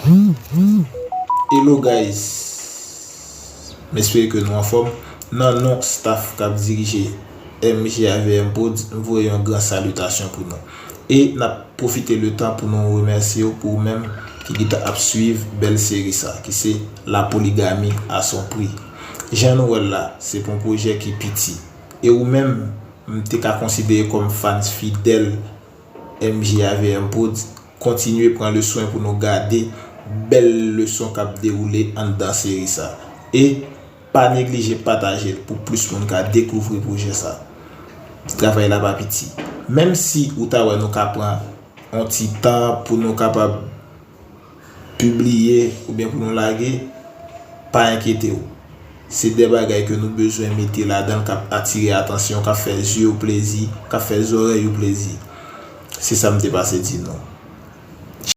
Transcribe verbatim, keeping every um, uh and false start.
Hello guys, m espere ke nou anfòm. Nan non staff k ap dirije M G A V M Prod, m voye yon gran salitasyon pou nou. E n ap pwofite letan pou nou remèsye w pou ou menm ki gentan ap swiv bèl seri sa, ki se La polygamie à son prix. Jan nou wè l la, se pou yon pwojè ki piti. E ou menm, m te ka konsidere kòm fans fidèl M G A V M Prod, kontinye pran le swen pou nou gade bèl leson k ap dewoule anndan seri sa. E pa neglije pataje l pou plis moun ka dekouvri pwojè sa. Travay la pa piti. Menm si ou ta wè nou ka pran yon ti tan pou nou kapab pibliye oubyen pou nou lage, pa enkyete w. Se de bagay ke nou bezwen mete ladan l k ap atire atansyon, k ap fè zye w plezi, k ap fè zòrèy ou plezi. Se sa m te pase di nou.